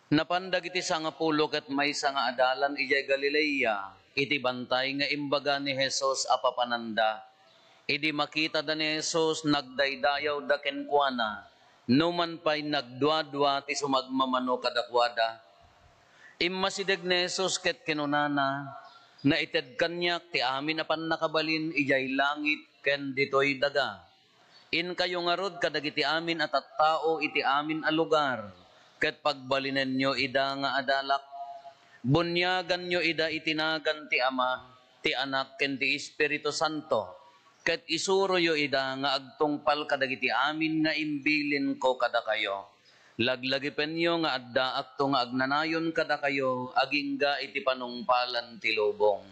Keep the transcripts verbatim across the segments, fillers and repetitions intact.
Napan dagiti sangapulo ket maysa nga adalan idiay Galilea iti bantay nga imbaga ni Jesus a papananda. Idi makitada ni Jesus, nagdaydayawda kenkuana, numan pay nagduadua ti sumagmamano kadakuada. Immasideg ni Jesus ket kinunana, "Naited kaniak ti amin a pannakabalin idiay langit ken ditoy daga. Inkayo ngarud kadagiti amin a tattao iti amin a lugar, ket pagbalinenyo ida nga adalak. Buniaganyo ida iti nagan ti Ama, ti Anak, ken ti Espiritu Santo, ket isuroyo ida nga agtungpal kadagiti amin nga imbilinko kadakayo. Laglagipenyo nga addaakto nga agnanayon kadakayo agingga iti panungpalan ti lubong."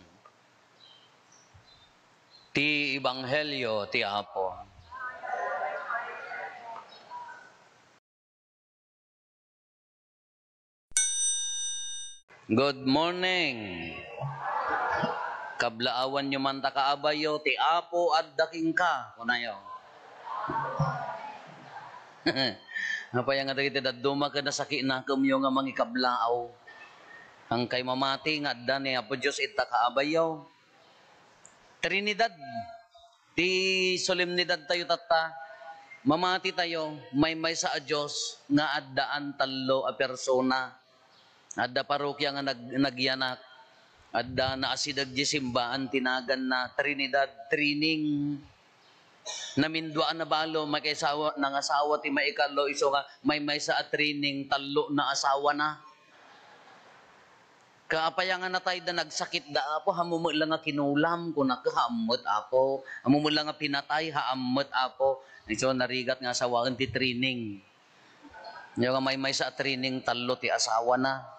Ti Ebanghelio ti Apo. Good morning. Kablaawanyo man ta kaabayyo, ti Apo adda kenka, kunayo. Apay nga dagiti dadduma ken nasakit nakemyo nga mangikablaaw? Angkay mamati nga adda ni Apo Dios ita kaabayyo. Trinidad. Ti solemnidad tayo tatta, mamati tayo, maymaysa a Dios nga addaan tallo a persona. Adda parokya nga nag-, nagyanak. Adda naasideg di simbaan ti naganna, Trinidad, Trining. Namindua a nabalo, makaisawa, nangasawa ti maikallo, isu nga maymaysa a Trining, tallo na asawana. Kaapay nga natayda, nagsakitda, Apo, ammo met la nga kinulam, kunana, haammet, Apo. Ammo met la nga pinatay, haammet, Apo. Isu narigat nga asawaen ti Trining. Nga maymaysa a Trining, tallo ti asawana.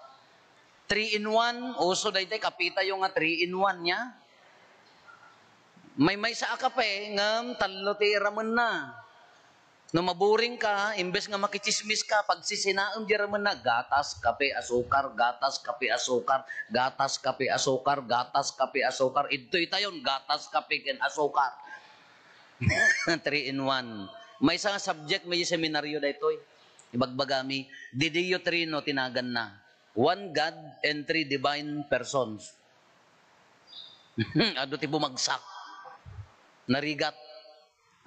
Three in one, uso daytoy, kape tayo nga three in one niya. Maymaysa a kape, ngem tallo ti ramenna. No maburing ka, imbes nga makitsismis ka, pagsisinaem di ramenna, gatas, kape, asukar, gatas, kape, asukar, gatas, kape, asukar, gatas, kape, asukar, idtoy tayon, gatas, kape, ken asukar. Three in one. Maysa nga subject, may seminaryo daytoy. Ibagbagami, Didio Trino ti naganna. One God and three divine persons. Adu ti bumagsak. Narigat.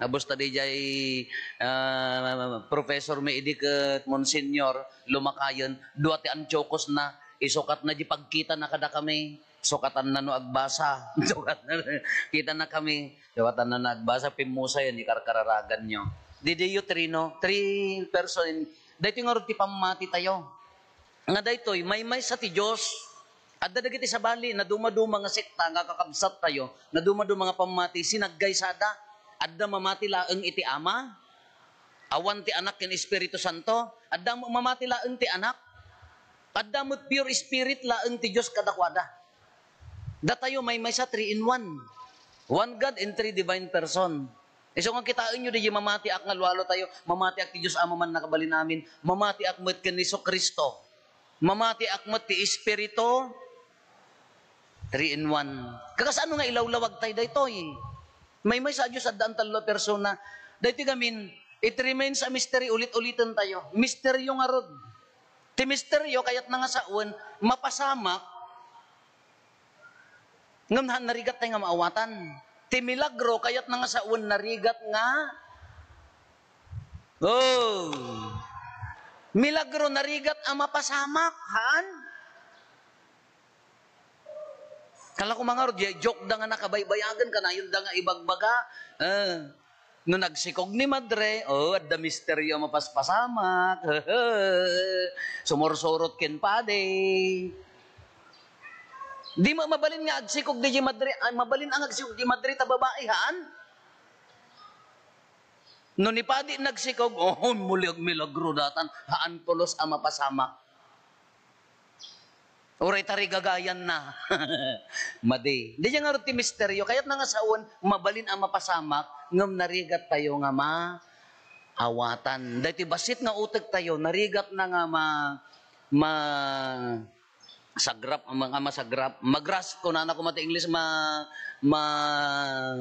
Abus ta dijay, ah, Professor Meidi ket Monsignor, lumakayen, dua ti antiokosna, isukatna di pagkitana kadakami, sukatanna no agbasa, sukatna, kitanakami, sukatanna no agbasa, pimmusayen, ikarkararaganyo. Didio Trino, three person, daytoy ngarud ti pammati tayo. Nga daytoy, maymaysa ti Dios. Adda dagiti sabali, nadumaduma nga sekta nga kakabsat tayo, nadumaduma nga pammati, sinaggaysada. Adda mamati laeng iti Ama, awan ti Anak ken Espiritu Santo. Adda mamati laeng ti Anak. Adda met pure spirit laeng ti Dios kadakuada. Datayo maymaysa, three in one. One God in three divine person. Isu nga kitaenyo, di mamatiak nga lualo tayo, mamatiak ti Dios Ama man nakabalin amin, mamatiak met ken Jesu Cristo, mamatiak met ti Espiritu, three in one. Kakas-ano nga ilawlawag tayo daytoy? Maymaysa a Dios, addaan tallo a persona. Daytoy gamin, it remains a mystery, ulit-uliten tayo. Misteryo ngarud. Ti misteryo, kayatna nga sawen, mapasamak, ngem haan narigat tayo nga maawatan. Ti milagro, kayatna nga sawen, narigat nga, oh, milagro, narigat a mapasamak, haan? Kala ko mangarud, ya, joke da nga nakabaybayagan, kanayonda nga ibagbaga. Eh, no nagsikog ni madre, oh, adda misteryo a mapaspasamak. Sumursurot ken padi. Di mo mabalin nga agsikog di madre, ay, mabalin ang agsikog di madre ta babae, haan? No ni padi nagsikog, oh, muliag milagro datan, haan pulos a mapasamak. Uray tarigagayan na. Madi. Di nga ngarud ti misteryo. Kayatna nga sawen, mabalin a mapasamak, ngem narigat tayo nga maawatan. Daytoy bassit nga utek tayo, narigat na nga ma-, ma-, Sagrap, ang mga masagrap. Magras, kunana koma ti English, ma-, ma-,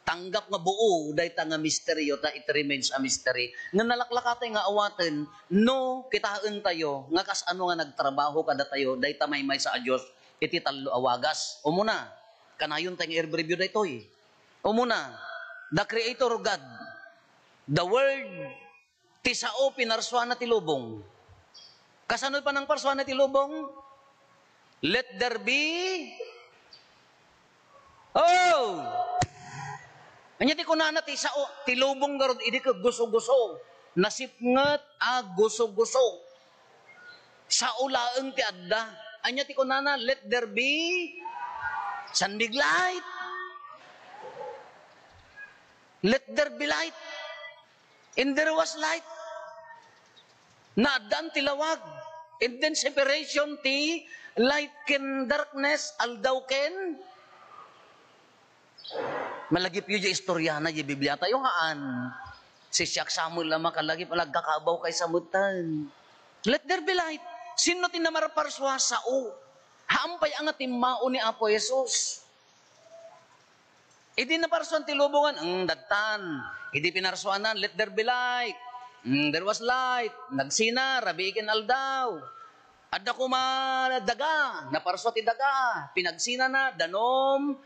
tanggap nga buo dayta nga misteryo, ta it remains a mystery. Nga nalaklakatay nga awaten, no, kitaen tayo, nga kas ano nga nagtrabaho kadatayo, dayta maymaysa a Dios, iti tallo a wagas. Umuna, kanayon tayo nga i-review daytoy. Umuna, the Creator God, the Word, ti sao, pinarsuana ti lubong. Kasano panangparsuana ti lubong? Let there be. Oh! Anya ti kunana ti sao, ti lubong garud idi ket guso-guso. Nasipnget a guso-guso. Sao laeng ti adda. Anya ti kunana, "Let there be sunbig light. Let there be light." And there was light. Naaddan ti lawag. And then separation ti light ken darkness, aldaw ken malagipyo di istoriana di Biblia tayo, haan. Si siak Samuel la makalagip, nagkakabaw kay samutan. Let there be light. Sino ti namarparsua? Sao. Haan pay a nga timmao ni Apo Jesus. Idi naparsuan ti lubongan, mm, dadtan. Idi pinarsuanan, let there be light. Mm, there was light. Nagsina, rabii ken aldaw. Adda koma daga, naparsua ti daga. Pinagsinana, danum,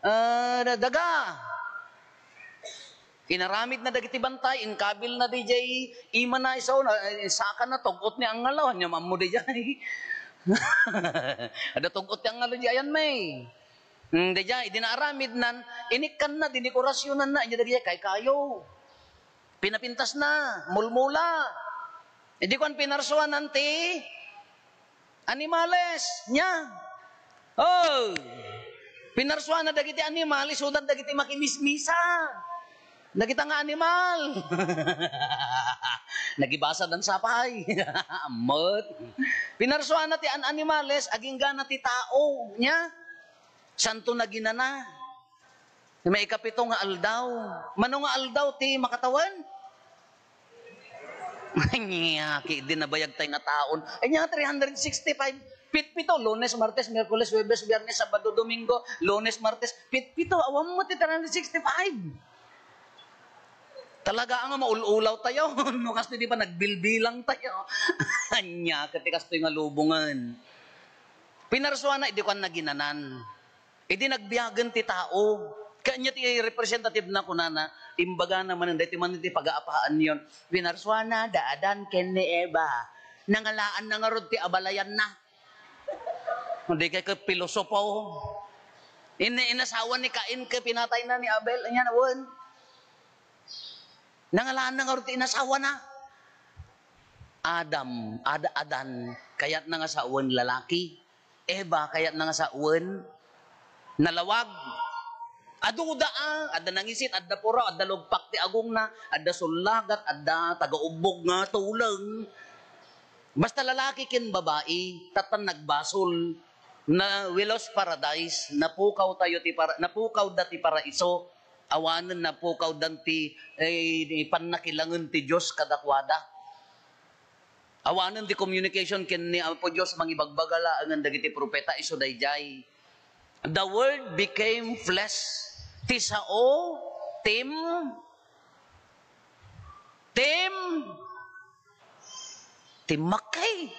ah, daga. Inaramidna dagiti bantay, inkabilna diay imana isu, na, eh, sakana, tug-ot ni angalo, ania maammo diay. Adda tug-ot ti angalo diay ayan, may. Hmm, diay, idi naaramidnan, inikkanna, dinekorasyonanna, ania dagiti kaykayo. Pinapintasna, mulmula. Idi kuan, pinarsuanan ti animales, nia. Oh, pinarsuana dagiti animal, isudan dagiti makimismisa. Dagita nga animal. Nagibasa dan sapay. Ammot. Pinarsuana ti an-animales, aginggana ti tao, nia. Santo naginana. May ikapito nga aldaw. Mano nga aldaw ti makatawen? Ania, ki, di nabayag tay nga taon. Ania, three hundred sixty-five. Pitpito, Lunes, Martes, Miyerkules, Huwebes, Biyernes, Sabado, Domingo, Lunes, Martes, pitpito. Awan mo ti three hundred sixty-five. Talaga nga maul-ulaw tayo. No, kastoy di pa nagbilbilang tayo. Ania, kati kastoy nga lubongan. Pinarsuana, idi kuan naginanan. Idi nagbiagen ti tao, kanya ti representative na kunana, imbagana manen daytoy manen ti pagaapaanyon. Pinarsuana da Adan ken ni Eva. Nangalaanna ngarud ti abalayanna. Di kay ket pilosopo. Ini inasawa ni Cain ket pinatayna ni Abel. Ania wen? Nangalaanna ngarud ti inasawana. Adam, Ad-, Adan, kayatna nga sawen lalaki. Eva, kayatna nga sawen nalawag. Aduda, ah, adda nangisit, adda puraw, adda lugpak ti agongna, adda sullagat, adda tagaubbog nga tuleng. Basta lalaki ken babai, tattan nagbasol. Na, we lost paradise, napukaw tayo ti para-, napukaw da ti paraiso, awanen napukaw dan ti, eh, pannakilangen ti Dios kadakuada. Awanen ti communication ken ni Apo Dios mangibagbaga laengen dagiti propeta isu daydiay. The Word became flesh. Ti sao, tim-, tim-, timmakay.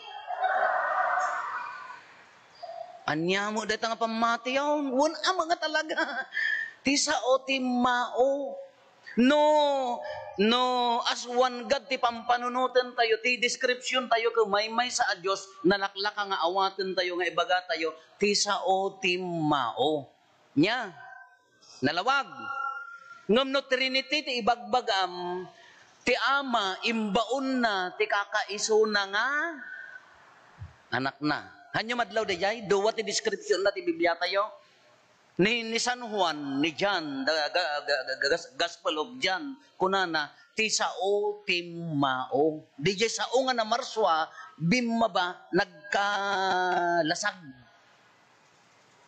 Ania mo dayta nga pammatiyon? Wen a mga talaga. Ti sao, timmao. No, no, as one God ti pampanunoten tayo, ti description tayo, ket maymaysa a Dios, nalaklaka nga awaten tayo, nga ibaga tayo, ti sao, timmao. Nia, nalawag. Ngem no Trinity ti ibagbagam, ti Ama, imbaonna ti kakaisuna nga Anakna. Hanyo madlaw dayjay, dua ti description na ti Biblia tayo. Ni, ni San Juan, ni John, the, the, the, the Gas-, Gospel of John, kunana, ti sao, timmao. Dayjay sao nga namarsua, bimmaba, nagkalasag.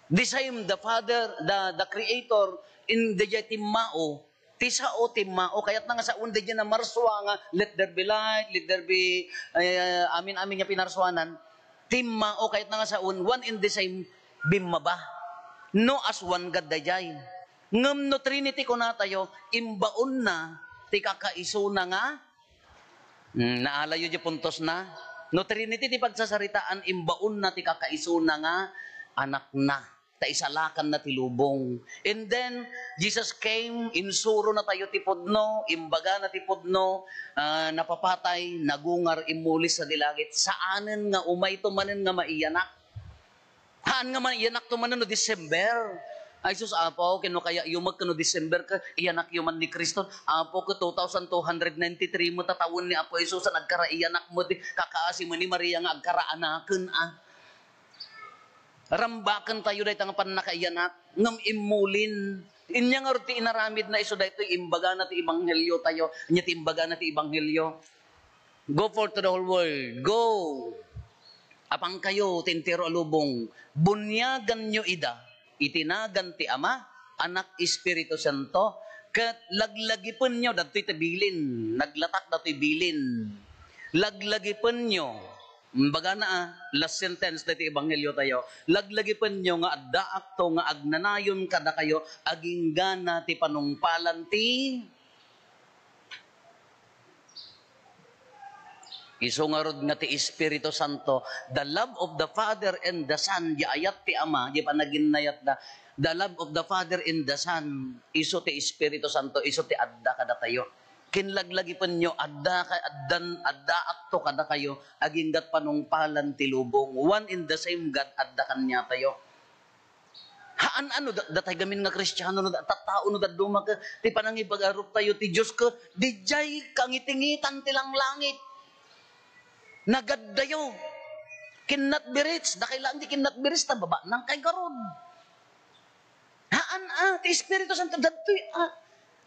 The same, the Father, the, the Creator, in dayjay timmao, ti sao, timmao, kayatna nga saon dayjay namarsua nga, "Let there be light, let there be," eh, amin-amin nga pinarsuanan. Timmao kayatna nga sawen, one and the same, bimmaba. No, as one God daydiay. Ngem no Trinity kunatayo, imbaonna ti kakaisuna nga, hmm, naalayo di puntosna? No Trinity ti pagsasaritaan, imbaonna ti kakaisuna nga Anakna. Ta isalakanna ti lubong. And then, Jesus came, insurona tayo ti pudno, imbagana ti pudno, ah, napapatay, nagungar, immuli sadi langit. Saanen nga umayto manen nga maiyanak. Haan nga maiyanakto manen no December. Ay sus, Apo, ken no kayatyo met ken no December ket iyanakyo man ni Cristo. Apo, ket two thousand two hundred ninety-three met a tawen ni Apo Jesus a nagkaraiyanak met, kakaasi met ni Maria nga agkaraanaken, a. Rambaken tayo dayta nga pannakaiyanak, ngem immulin. Ania ngarud ti inaramidna isu daytoy? Imbagana ti ebanghelio tayo. Ania ti imbagana ti ebanghelio? Go forth to the whole world. Go! Apankayo ti entero a lubong. Bunyaganyo ida iti nagan ti Ama, Anak, Espiritu Santo, ket laglagipenyo, dagtoy ti bilin, naglatak datoy bilin. Laglagipenyo, imbagana, a, last sentence daytoy ebanghelio tayo, laglagipenyo nga addaakto nga agnanayon kadakayo, aginggana ti panungpalan ti Isu ngarud nga ti Espiritu Santo, the love of the Father and the Son, di ayat ti Ama, di panaginayatda, the love of the Father and the Son, isu ti Espiritu Santo, isu ti adda kadatayo. Ken laglagipenyo, adda ka, addan, addaakto kadakayo, aginggat panungpalan ti lubong. One and the same God, adda kaniatayo. Haan, ano, da-, datay gamin nga Kristiano, no, da-, tattao, no, dadduma ket ti panangipag-aruptayo ti Dios ket didiay kangitingitan ti langlangit. Nagaddayo. Cannot be reached. Dakay laeng ti cannot be reached, ta babaen kay garud. Haan, a, ti Espiritu Santo, dadtoy, a,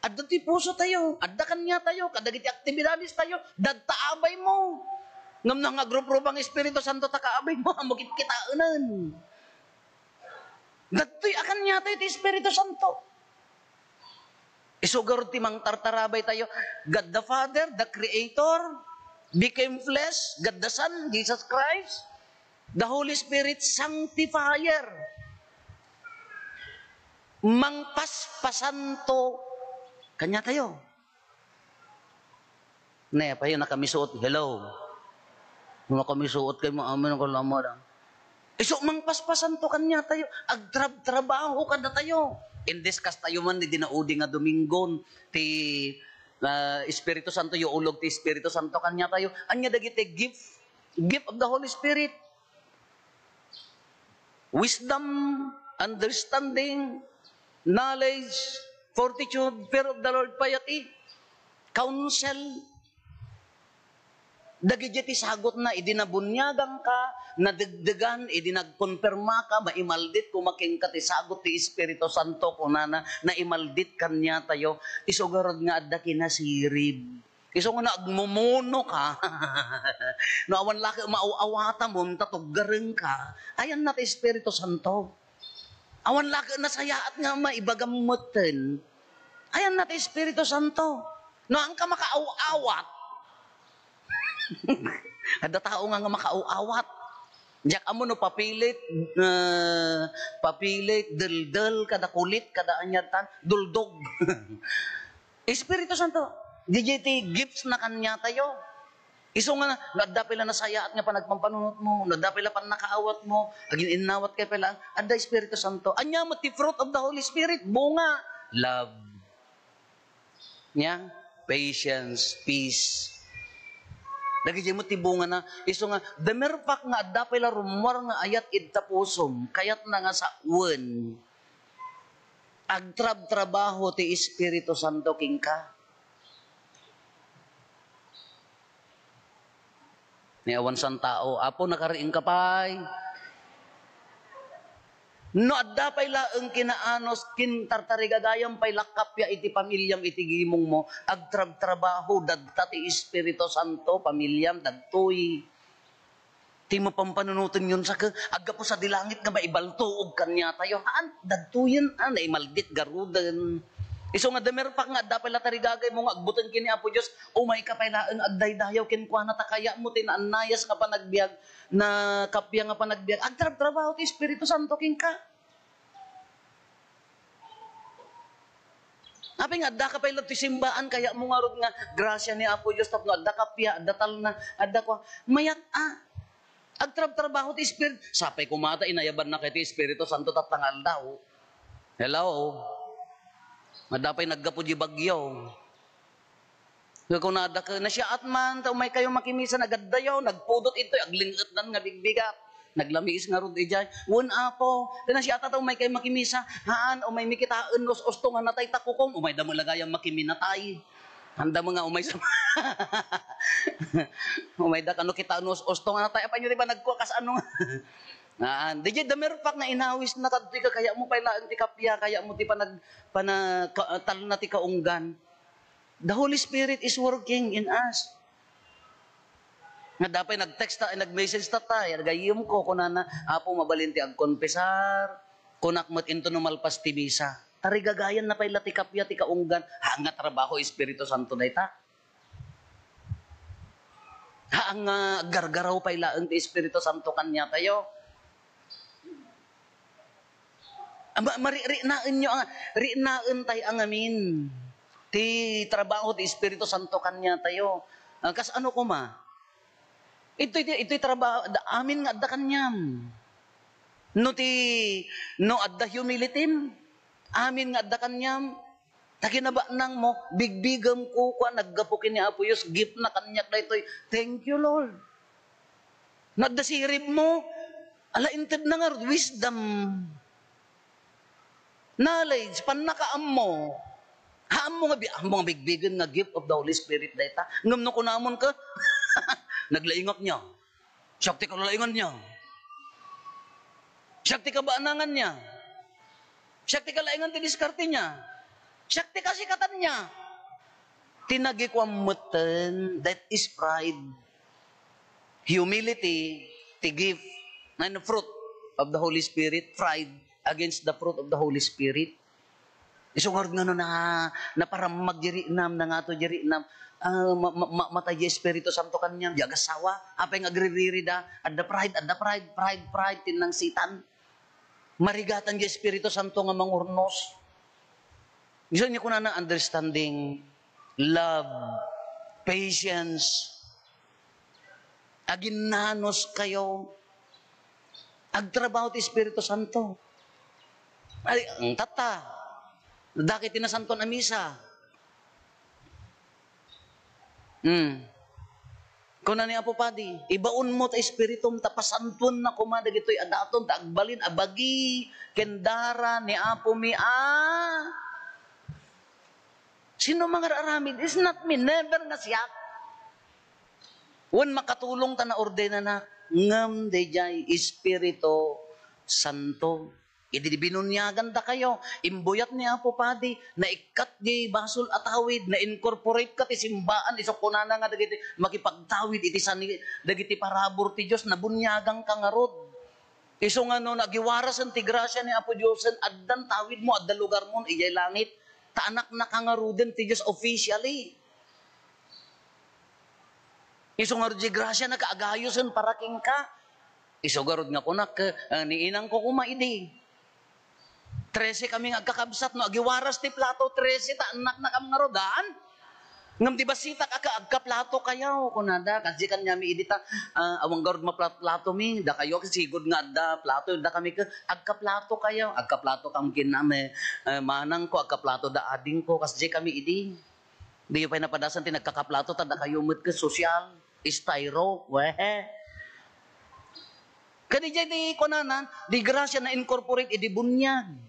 adda ti puso tayo, adda kaniatayo, kadagiti aktibidades tayo, dadta abay mo. Ngem no nga agrup-rup ang Espiritu Santo, ta kaabay mo, amo kitkitaenen. Dagtoy a kaniatayo ti Espiritu Santo. Isu garud ti mangtartarabay tayo. God the Father, the Creator, became flesh. God the Son, Jesus Christ, the Holy Spirit, Sanctifier. Mangpaspasanto kaniatayo. Ne, payo nakamisuot. Hello. Nakamisuot kay mo, amin ko lamang. Isu mangpaspasanto kaniatayo. Agtrab-trabaho kadatayo. In this case tayo man, di naudi nga Domingon, ti, ah, Espiritu Santo, yo ulog ti Espiritu Santo kaniatayo. Ania dagiti gift, gift of the Holy Spirit. Wisdom, understanding, knowledge, fortitude, fear of the Lord, piety, counsel. Dagiti ti sagutna idi nabuniaganka, nadegdegan, idi nagkonpermaka, maimaldit koma kenka ti sagut ti Espiritu Santo, kunana, naimaldit kaniatayo. Isu garud nga adda kinasirib. Isu nga no agmumuno ka, no awan la ket maaw-awatamon ta tuggarengka, ayanna ti Espiritu Santo. Awan la ket nasayaat nga maibagam metten, ayanna ti Espiritu Santo. No haanka makaaw-awat, adda tao nga, nga makaaw-awat. Diak ammo no papilit, eh, papilit, deldel, kada kulit, kada aniatan, duldog. Espiritu Santo, didiay ti gifts na kaniatayo. Isu nga, no adda pay la nasayaat nga panagpampanunotmo, no adda pay la pannakaawatmo, agin-innawat kay pay la, adda Espiritu Santo. Ania met ti fruit of the Holy Spirit? Bunga, love. Nia? Patience, peace. Dagiti met ti bungana, isu nga, the mere fact nga adda pay la rummuar nga ayat id ta pusom, kayatna nga sawen. Agtrabtrabaho ti Espiritu Santo kenka. Ni awan santao, Apo, nakariingka pay. No adda pay laeng kinaanos, kintartarigagayam pay la kappia iti pamiliam, iti gimongmo, agtrabtrabaho, dadta ti Espiritu Santo, pamiliam, dagtoy. Ti mapampanunotenyon sa ke, aggapu sadi langit nga maibaltuog kaniatayo. Haan, dagtoyen, a, naimaldit garuden. Isu nga, the mere fact nga adda pay la tarigagaymo nga agbuteng ken ni Apo Dios, umayka pay laeng agdaydayaw kenkuana, ta kayatmo ti naannayas nga panagbiag, nakappia nga panagbiag. Agtrabtrabaho ti Espiritu Santo kenka. Apay nga, addaka pay la ti simbaan, kayatmo ngarud nga grasia ni Apo Dios tapno adda kappia, adda talna, adda kua. Mayat a. Agtrabtrabaho ti Espiritu. Sapay koma ta inayabanna kay ti Espiritu Santo tatta nga aldaw. Hello? Adda pay naggapu di bagyo. Nga kunada ka, nasiaat man, ta umay kayo makimisa, nagaddayo, nagpudot itoy, agling-etnan nga bigbigat. Naglamiis ngarud idiay. Wen, Apo, ta nasiaat ta umay kayo makimisa. Haan, umay mi kitaen, us-ustongan natay ta kukom, umay da met la gayam makiminatay. Anda mo nga umay sa-, umay da kano kitaen, us-ustongan natay. Apay nyo di ba nagkuakas ano nga? Haan, di jay the mere fact nga inawisna kadtoy ka, kayatmo pay laeng ti kappia, kayatmo ti panag-, pana-, ka-, talna ti kaunggan. The Holy Spirit is working in us. Nga adda pay nag-text ta, ay, nag-message ta, tay, nagayyem ko, kunana, "Apo, mabalin ti agkonfesar, kunak met into no malpas ti misa." Tarigagayan na pay la ti kappia ti kaunggan, ha, nga trabaho Espiritu Santo dayta. Ha, nga aggargaraw pay laeng ti Espiritu Santo kaniatayo. Ama, mari-, rinaenyo ang, rinaen tay angamin ti trabaho ti Espiritu Santo kaniatayo. Ah, kas ano koma? Itoy, itoy, itoy trabaho, da-, amin nga adda kaniam. No ti, no adda humility, amin nga adda kaniam. Ta kinabanang mo, bigbigem ko, kua, naggapu ken ni Apo Dios, gift na kaniak daytoy. Thank you, Lord. No adda sirib mo, ala, inted na nga wisdom. Knowledge, pannakaammo. Haammo nga bi-, ammo nga bigbigen nga gift of the Holy Spirit dayta. Ngem no kunamon ka, naglaingak niya. Siak ti kalalaingan niya. Siak ti kabaanangan niya. Siak ti kalaingan ti diskarte niya. Siak ti kasikatan niya. Ti nagikuam metten, that is pride. Humility, ti gift, and the fruit of the Holy Spirit, pride against the fruit of the Holy Spirit. Isu ngarud nga no na, naparammag di riinam, nangato di riinam, ah, ma-, ma-, ma-, matay di Espiritu Santo kaniam, di agassawa, apay nga agririri da, adda pride, adda pride, pride, pride, tinnang Satan. Marigatan di Espiritu Santo nga mangurnos. Isu ni kunana, understanding, love, patience, aginnanos kayo. Agtrabaho ti Espiritu Santo. Ay, ang tata. Dagiti nasantuan a misa. Hmm. Kuna ni Apo Padi, "Ibaon mo ta Espiritum, ta pasantuenna koma dagitoy a daton, ta agbalin a bagi ken dara ni Apo mi a." Sino mangar-aramid? Is not me, never nga siak. Wen makatulong ta naordenanak, ngem daydiay Espiritu Santo. Idi binuniagan dakayo, imbuyat ni Apo Padi, naikkat di basol a tawid, na-incorporate ka ti simbaan, isu kunana nga dagiti makipagtawid iti sani-, dagiti parabur ti Dios, nabuniagan ka ngarud. Isu nga no, nagiwarasen ti grasia ni Apo Diosen, addan tawidmo, adda lugarmon, idiay langit. Ta anakna ka ngaruden ti Dios officially. Isu ngarud di grasia na kaagayosen para kenka. Isu garud nga kunak, eh, ni inangko koma idi. Trese kami nga agkakabsat, no agiwaras ti plato, trese ta annaknakam ngarud, haan? Ngem di basitak a ka-, agkaplato kayo, kunada, kasi kanyami idi ta, ah, awan garud maplato mi, dakayo, sigud nga adda plato, da kami ka, agkaplato kayo, agkaplato kam kiname, eh, manangko, agkaplato da adingko, kasi kami idi. Diyo pay napadasan ti nagkakaplato, ta dakayo met ket sosyal, styro, wehe. Kadi jay ti kunanan, di gracia na incorporate idi buniag.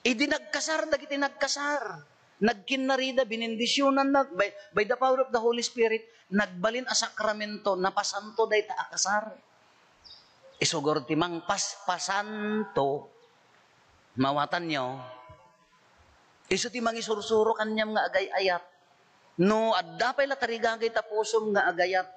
Idi nagkasar, dagiti nagkasar. Nagkinnarida, binendisyonanna, by, by the power of the Holy Spirit, nagbalin a sakramento, napasanto dayta a kasar. Isugar ti mangpaspasanto, mawatanyo, isu ti mangisursuro kaniam nga agay-ayat. No adda pay la tarigagay ta pusom nga agayat,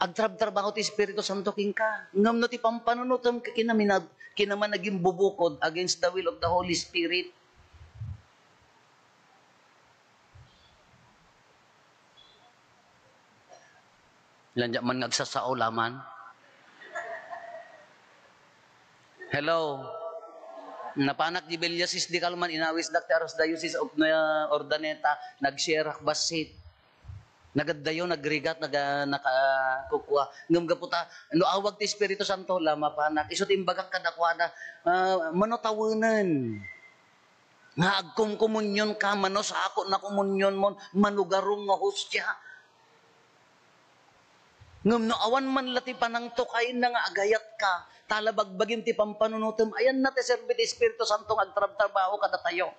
agtrabtrabaho ti Espiritu Santo kenka. Ngem no ti pampanunotem ket kinaminag-, kinamanagimbubukod against the will of the Holy Spirit, Ilan diak man nga agsasao laman? Hello? Napanak di Villasis di Calman, inawisdak ti Archdiocese of Nueva Urdaneta, nag-share ak bassit. Nagaddayo, nagrigat, naga-, nakakukua. Ngem gapu ta, no awag ti Espiritu Santo, la mapanak. Isu ti imbagak kadakuada, ah, mano tawenen. Nga agkomkomunionka, mano sako na komunionmon, mano garong nga hostia. Ngem no awan man la ti panangtukayna nga agayatka, ta la bagbagim ti pampanunotem, ayanna ti serbi ti Espiritu Santo nga agtrabtrabaho kadatayo.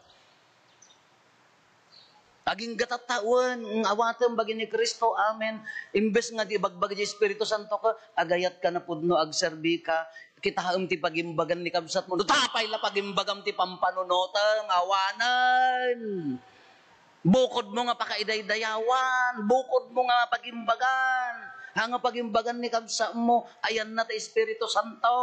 Agingga tatta wen, nga awatem bagi ni Cristo, amen. Imbes nga di bagbagi ti Espiritu Santo ka, agayatka napudno, agserbika, kitaem ti pagimbagan ni kabsatmo. No tapay la pagimbagam ti pampanunotem, awanen. Bukodmo nga pakaidaydayawan, bukodmo nga pagimbagan. Ha nga pagimbagan ni kabsatmo, ayanna ti Espiritu Santo.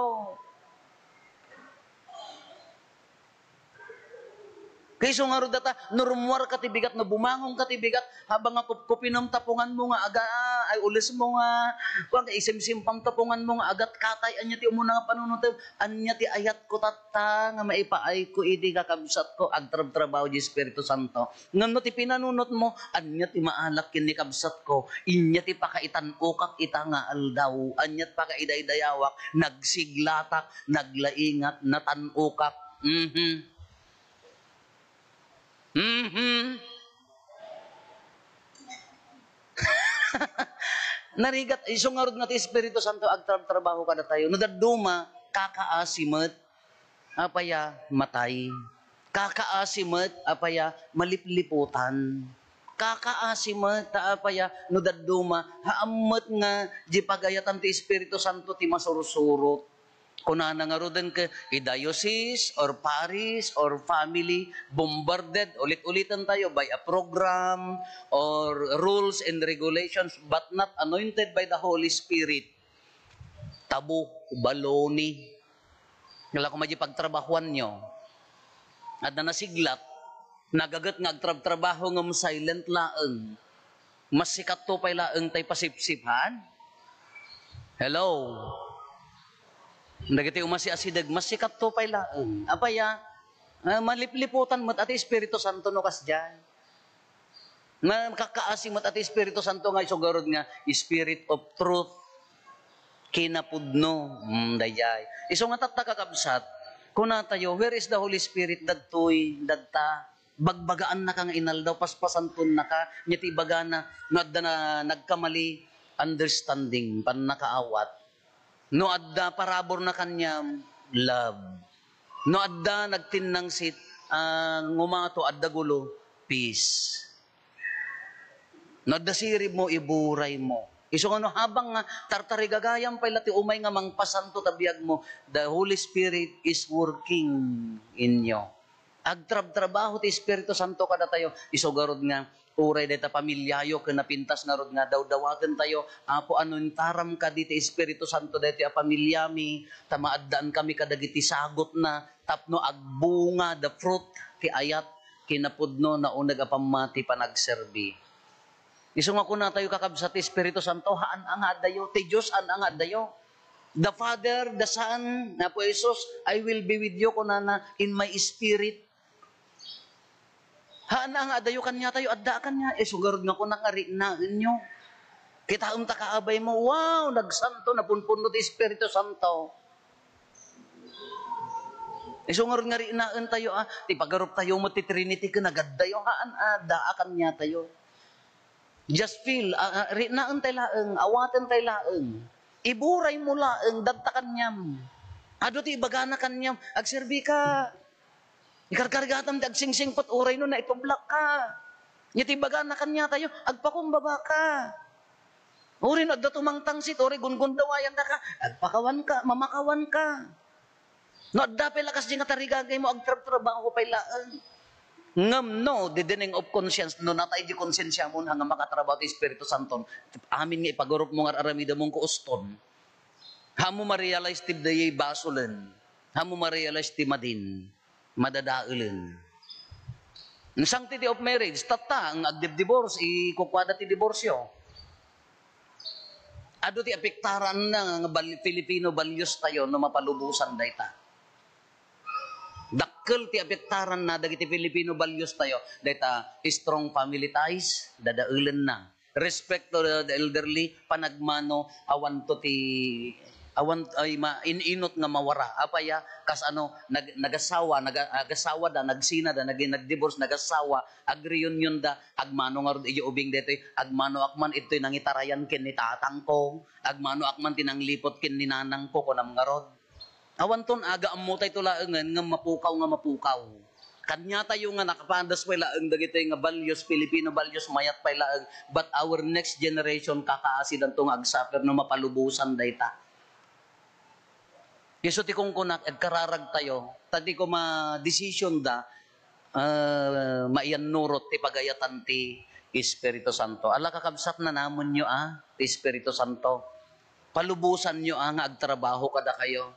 Kaiso ngarud data, no rummuarka ti bigat, no bumangonka ti bigat, habang nga kupkupinem tapunganmo nga aga, ay, ulesmo nga, kuwan, isimsimpam tapunganmo nga agat katay, ania ti umuna nga panunotem, ania ti ayatko tatta nga maipaayko idi kakabsatko, agtrabtrabaho di Espiritu Santo. Ngem no ti pinanunotmo, ania ti maalak ken ni kabsatko, inia ti pakaitan-okak ita nga aldaw, ania ti pakaidaydayawak, nagsiglatak, naglaingat, natan-okak. Mhm. Mhm. Narigat, isu ngarud nga ti Espiritu Santo agtrabtrabaho kadatayo. No dadduma, kakaasi met, apaya, matay. Kakaasi met, apaya, malipliputan. Kakaasi met, ta apaya, no dadduma, haan met nga di pagayatan ti Espiritu Santo ti masursurot. Kunana ngaruden ket, i-diocese or parish or family bombarded, ulit-uliten tayo, by a program or rules and regulations, but not anointed by the Holy Spirit. Tabo, baloney. Ngala ko madi pagtrabahuanyo. Adda nasiglat, nagaget nga agtrabtrabaho ngem silent laeng. Mas sikatto pay laeng tay pasipsip, han? Hello? Dagiti umasiasideg, mas sikatto pay laeng. Apaya, ah, malipliputan met a ti Espiritu Santo no kasdiay. Makakaasi met a ti Espiritu Santo nga isu ngarud nga Spirit of Truth. Kinapudno. Mm, daydiay. Isu nga tatta, kakabsat, kunatayo, "Where is the Holy Spirit?" Dadtoy, dadta. Bagbagaannaka nga inaldaw, paspasantonnaka, nia ti ibagana, no adda na nagkamali, understanding, pannakaawat. No adda paraburna kaniam, love. No adda nagtinnangsit, ah, ngumato, adda gulo, peace. No adda siribmo, iburaymo. Isu nga no habang nga tartarigagayam pay la ti umay nga mangpasanto ta biagmo, the Holy Spirit is working in you. Agtrabtrabaho ti Espiritu Santo kadatayo. Isu garud nga, uray dayta pamiliayo ken napintas ngarud nga dawdawatentayo, "Apo, anointaram kadi ti Espiritu Santo daytoy a pamiliami, ta maaddankami kadagiti sagutna, tapno agbunga, the fruit, ti ayat, kinapudno, nauneg a pammati, panagserbi." Isu nga kunatayo, kakabsat, ti Espiritu Santo, haan a nga addayo. Ti Dios, haan a nga addayo. The Father, the Son, Apo Jesus, "I will be with you," kunana, "in my spirit." Haan a nga addayo kaniatayo, adda a kania. Isu garud nga kunak nga riknaenyo. Kitaem ta kaabaymo, wow, nagsanto, napunpunno ti Espiritu Santo. Isu ngarud nga riknaentayo, ah, ti pagarup tayo met ti Trinity ken nagaddayo, haan, ah, adda a kaniatayo. Just feel, ah, ah, riknaentay laeng, awatentay laeng. Iburaymo laeng, dadta kaniam. Adu ti ibagana kaniam, "Agserbika." Ikarkarigatam ti agsingsingpet, uray no naitublakka. Nia ti ibagana kaniatayo, "Agpakumbabaka." Uray no adda tumangtangsit, uray gungundawayannaka, "Agpakawanka, mamakawanka." No adda pay la kasdi nga tarigagaymo, agtrabtrabaho pay laeng. Ngem no, deadening of conscience, no natay di konsensiamon, haan nga makatrabaho ti Espiritu Santo, amin nga ipagarupmo nga ar-aramidemon ko uston. Haanmo ma-realize ti dayay basolen. Haanmo ma-realize ti madin, madadaelen. Sanctity of marriage, tatta, nga agdibdivorce, ikukuada ti diborsyo. Adu ti apektaranna nga bal-, Filipino values tayo no mapalubosan dayta. Dakkel ti apektaranna dagiti Filipino values tayo, dayta strong family ties, dadaelenna. Respect to the, the elderly, panagmano, awanto ti, awan, ay, ma-, in-inot nga mawara. Apaya, kas ano, nag-, nagasawa, naga-, agasawada, nagsinada, nag-, nag-divorce, nagasawa, agreunionda, agmano ngarud idiay ubing daytoy, agmanoak man idtoy nangitarayan ken ni tatangko, agmanoak man ti nangliput ken ni nanangko, kunam ngarud. Awanton aga ammotay to laengen nga mapukaw nga mapukaw. Kaniatayo nga nakapadas pay laeng dagitoy nga values, Filipino values, mayat pay laeng, but our next generation kakaasidanto nga agsuffer no mapalubosan dayta. Isu ti kunkunak, agkararag tayo, ta di koma decision da, ah, maiyannurot ti pagayatan ti Espiritu Santo. Ala, kakabsat, nanamonyo a ti Espiritu Santo. Palubosanyo a nga agtrabaho kadakayo.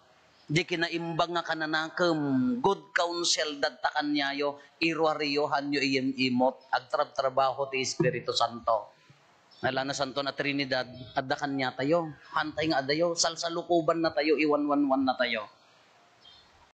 Di kinaimbag nga kananakem, good counsel dadta kaniayo, iruariyo, hanyo iyem-imot, agtrabtrabaho ti Espiritu Santo. Ala, Nasanton a Trinidad, adda kaniatayo. Hantay nga adayo, salsalukobannatayo, iwanwanwannatayo.